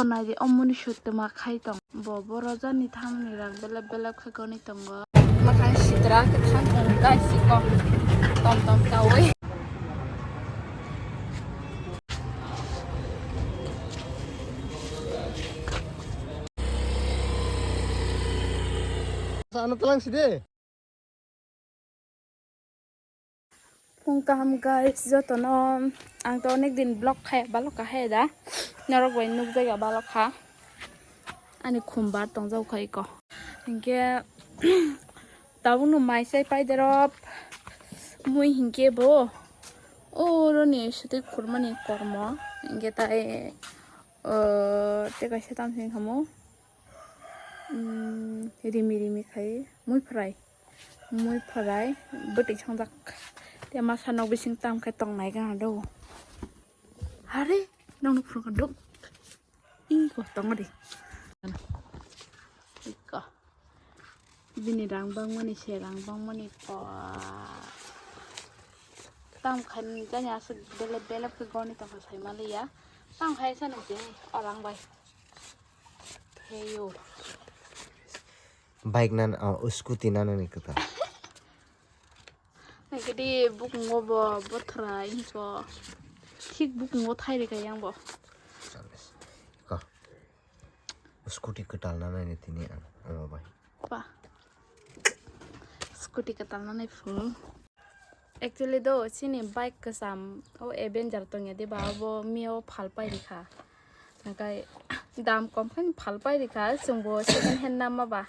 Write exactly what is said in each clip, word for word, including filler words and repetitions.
Naidi omoni sotoma khai tong. Bo boro jani thamni rang belep belep khe goni tongo. Makhang sitra khe thang tong guys, iko tom tom kaui. Ano talang sidi. Phung kaham guys, jotono ang to onek din vlog khai balok kha hai da, norok bai nukjak ya balok kha, ani khum bar tong jak kha iko, hinkhe tabuk no mai sai pai derop mui hinkhe bo oro ni swtwi khurmani kormo hinkhe tai, o, tei kaisa tam sing khamu. Umm, rimi rimi khai mui phwrai, mui phwrai bwtwi songjak. Tei masa nok bising tam khe tong nai gana do. Hare, nokni phuru kha do. Ih, ko tongo de. Iko. Bini rang bangmani se rang bangmani ko. Tam khai ni jani aswk belep belep khe goni tong kha sai ma liya. Tam khai sa nang je o rang bai. Heyo. Bike nan, oh, scooty nan ni kwtal. Nangkhe di bukungo bo bothra hinso. Thik bukungo thai rikha yang bo. Ko. Scooty kwtal nan ni tini ang, omo bai. Pa. Scooty kwtal nan ni full. Actually do, chini bike kwcham, o Avenger tongya diba, abo mia o phal pai rikha. Hwnkhe dam kom khe phal pai rikha, chwngbo second hand nama ba.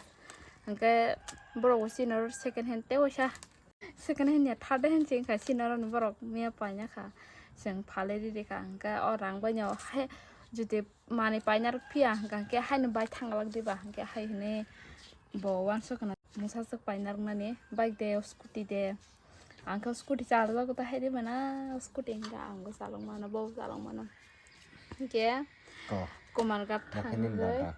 Hwnkhe borok bo chini oro second hand tei waisa. Second hand ya third hand se wngkha, chini oro ni borok mia paina kha. Chwng phalwi ri rikha, hwnkhe o rang bai no hai jodi manwi paina rwk phiya, hwnkhe haino bai thang glak diba, hwnkhe hai hwnwi bo uansuk khna. Mwsaswk paina rwknani bike de, scooty de. Ang khe scooty charwjago ta hai de mana, scooty hwnkhe ang bo chalok mano, bo chalok mano. Hwnkhe Ko. Kumarghat Yakhe nini thangwi. Dada.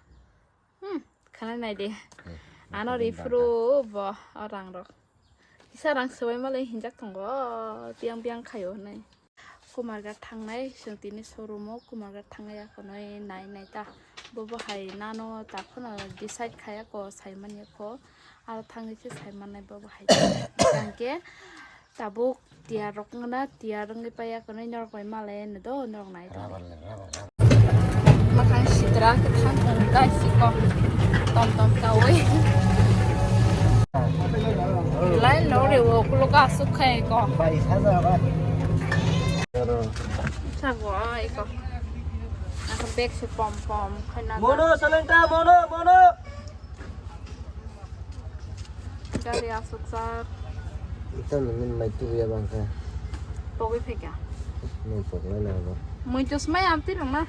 Hmm, khana nai de. Hmm, Ano yakhe nini rifru dada. Bo o rang rok. Kisa rang swbai malai hinjak tongo, biyang biyang khaio hinwi. Kumarghat thangnai, chwng tini showroom o Kumarghat thangnai, akonoi nai nai ta. Bobo hai nano ta phano decide khaya ko, sai manya ko. Aro thangwi se sai mannai bobo hai. Hwnkhe tabuk tiyar rok wngna, tiyar wngwi pai akonoi norok bai malai no do, norok nai tongdi. Makhang sitra khe thang tong guys, iko tom tom kaui. Lai lo re wo kulo ka suk khai ko. Sago ai ko. Ako bag se pom pom khai na. Mono salenta, mono, mono. Gari asuk sak. Ito nini mai tuya bangka. Pogwi phika. Nung poknai na bo. Mui tus mai amti rong na.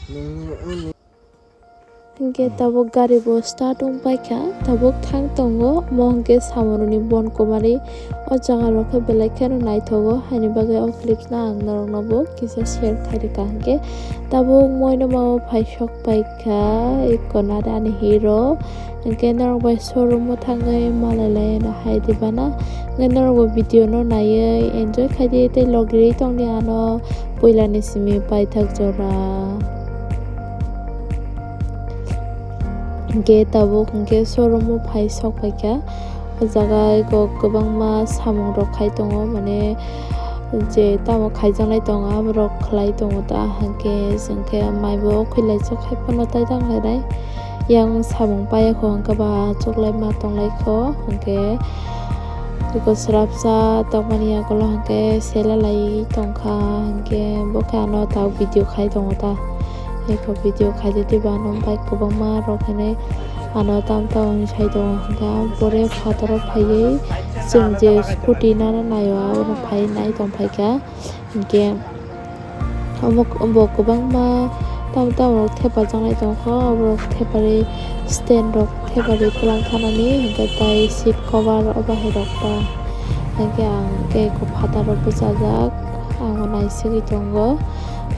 Nini uni. Hingke tabuk gari bo start wng paikha, tabuk thang tongo, omo hingke samungrokni bon kwmari. O jaga rok khe belai kheno naithogo, haini bagwi o clips no ang norok no bo kisa share khai rwkha, hingke tabuk moino ma o phai sok paikha, eko nare ani hero, hingke norok bai showroom o thangwi malai lai no hai di bana, hingke norok bo video no naiwi enjoy khai di tei logirwi tongdi ano puila ni simi paithak jora. Hingke tabuk hingke showroom o phai sok paikha. O jaga eko kwbangma samung rok khai tongo, mane je tamo khaijaknai tongo, aborok khlai tongo ta, hingke chwngkhe maibo khwilaijak hai phano tai tang lainai. Yang samung paiya kho hingke ba chuklai ma tonglai kho, hingke eko srapsa tongmani yagulo hingke sela lai tongkha, hingke bo khe ano ta video khai tongo ta. Eko video khaidi tei bo ano bike kwbangma rok hinwi ano tam tam hinwi sai tongo. Hwnkhe ang pore phataro phaiwi chwng je scooty nana naio abono phaiwi nai tong phaikha. Hwnkhe omo bo kwbangma tam tam rok thepajaknai tongkha. Oborok thepari stand rok thepari twlang thanani hwnkhe tai seat cover o bahai rok ta. Hwnkhe ang khe eko phataro bwchajak, ang bo naisigwi tongo.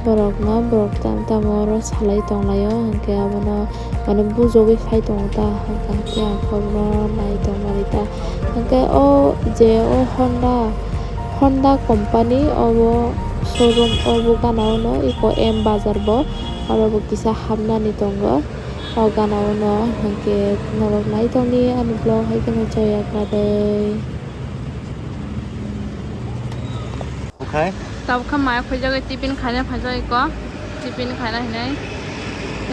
Borokno borok tam tamo oro salai tonglaio, hwnkhe abono mane bujogwi khai tongo ta, hwnkhe hwnkhe ang khorokno nai tongmani ta. Hwnkhe o je o Honda, Honda company obo Showroom o bo gana o no eko M bazar bo, oro bo kisa hapnani tongo. O gana o no hwnkhe norok nai tongdi ani vlog hai kheno choya khnadai. Okhai? Tabukha maya khuijagwi tiffin khaina phaijak eko. Tiffin khaina hinwi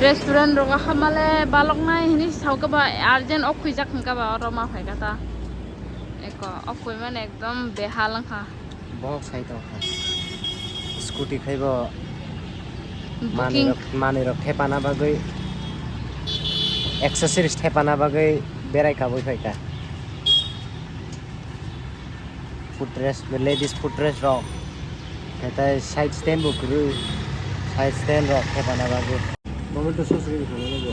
restaurant rogo hamale baloknai hinwi saukhe ba urgent ok khuijak hwnkha ba oro ma phaikha ta. Eko ok khuimani ekdom behal wngkha. Bohok sai tongkha. Scooty khaibo manwi Booking. Rok, manwi rok thepana bagwi, accessories thepana bagwi berai kabui phaikha. Footrest, ladies footrest rok. Kaitai side stand bo kwrwi, side stand rok thepana bagwi. Tomato sauce ri khana nw bo.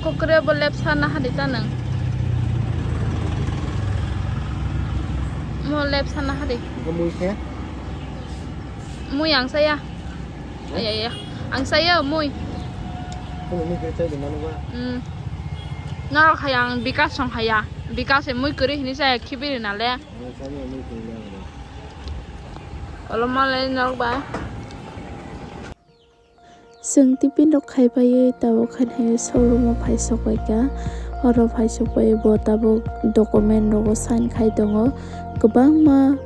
Kokre bo left sana hadi ta nang. Mo left sana hadi. Ko mui khe? Mui ang saya. Hah? Aya, ya. Ang saya mui. Ko mui khe chai di manu ba? Hmm. Norok hai ang Bikas song haya. Bikas e mui kwrwi hini saya khibiri nale. Ang saya mui kwrwi nale. Olo malai norok ba. Chwng tiffin rok khai paiwi tabuk haino showroom o phai sok pai kha. Oro phai sok pai bo tabuk document rogo sign khai tongo. Kwbangma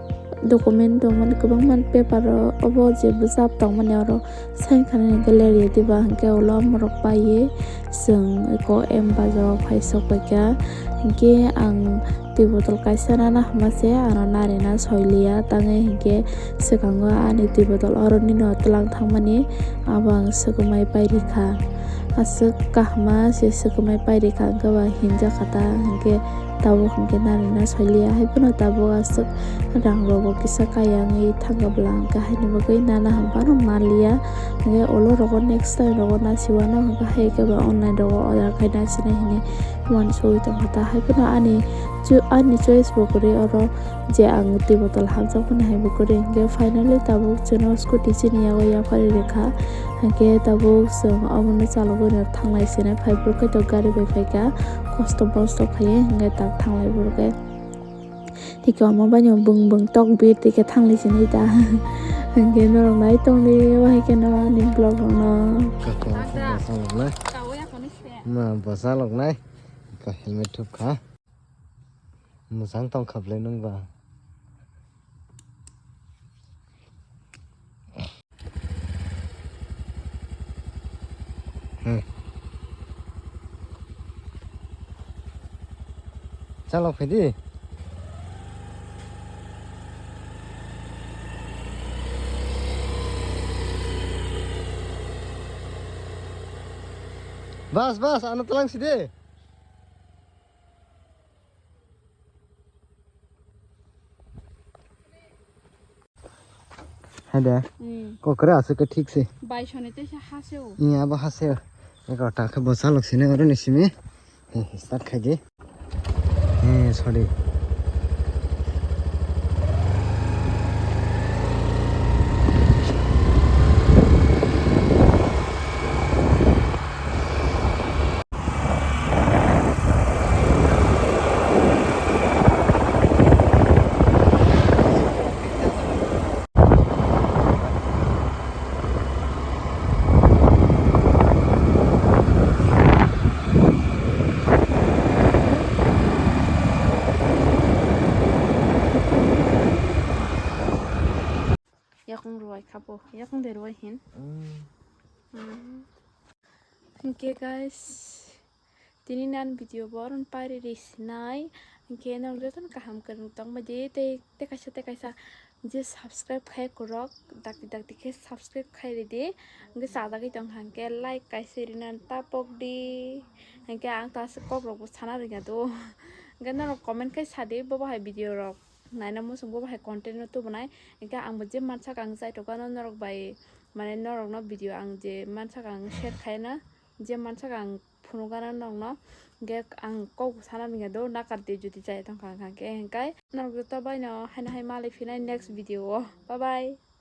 document tongmani, kwbangma paper o obo je bwchap tongmani oro sign khainani gallery diba hinkhe ulo amorok paiwi chwng eko M bazar o phai sok pai kha. Hinkhe ang twi botol kaisa nana hwnma se ano narina soiliya, tangwi hinkhe swkango ani twi botol oro nini o twlang thangmani abo ang swkmai pai rikha. Aswk kahama se swkmai pai rikha, hwnkhe ba hinjakha ta, hinkhe tabuk hinkhe narina soiliya, haiphano tabuk aswk rang rogo kisa kaya wngwi thangkha bwla, hinkhe haini bagwi nana hwnphano manliya, hinkhe ulo rogo next time rogo nasiwano, hinkhe hai khe ba online rogo order khai nasinai hinwi. Uansugwi tongkha ta, haiphano ani cho-, ani choice bo kwrwi oro je ang twi botol hamjakmani hai bo kwrwi hinkhe finally tabuk chwngno scooty chini yago yapharwi rwkha, hinkhe tabuk chwng omono chalogwino thanglai sinai phai bwrwkhe to gari bai phaikha kosto mosto khaiwi hinkhe tak thanglai bwrwkhe. Thikhe omo baino bwng bwng tok bir thikhe thanglai sinai ta. Hinkhe norok nai tongdi wahai kheno ani vlog rokno. Kaka kaka saloknai. Ma bwsa loknai. Ka helmet thupkha. Mwchang tongkha bwlai nwng ba. Hmm. Chalok phaidi. Bas, bas, ano twlang sidi. Hai de. Hmm. Kokre aswk khe thik se. Baisoni tei se ha se o. Iya, abo ha se o. Eko ta khe bo chalok sini oro ni simi. He, he, start khai di. He, sorry. Yakung ruwai kha bo, yakung de ruwai hin. Mm. Mm. Hinkhe guys, tini nan video bo oron pari ri sinai. Hinkhe norok jotono kaham kwrwng tongbai di tei, tei kaisa tei kaisa je subscribe khai kwrwk dakti dakti khe subscribe khai ridi. Hinkhe chajagwi tongkha hinkhe like kaisa rinan tapok di. Hinkhe ang ta aswk kok rok bo sana rwngya do. Hinkhe norok comment khai sadi bo bahai video rok naina muchung bo bahai content no tubunai. Hinkhe ang bo je mansak ang chaitokgano norok bai, mane norokno video ang je mansak ang share khaina, je mansak ang phunukgana norokno, hinkhe ang kok sana rwngya do, nakar di jodi chaya tongkha hinkhe, hinkhe norok joto baino haino hai malai phinai next video o. Bye bye.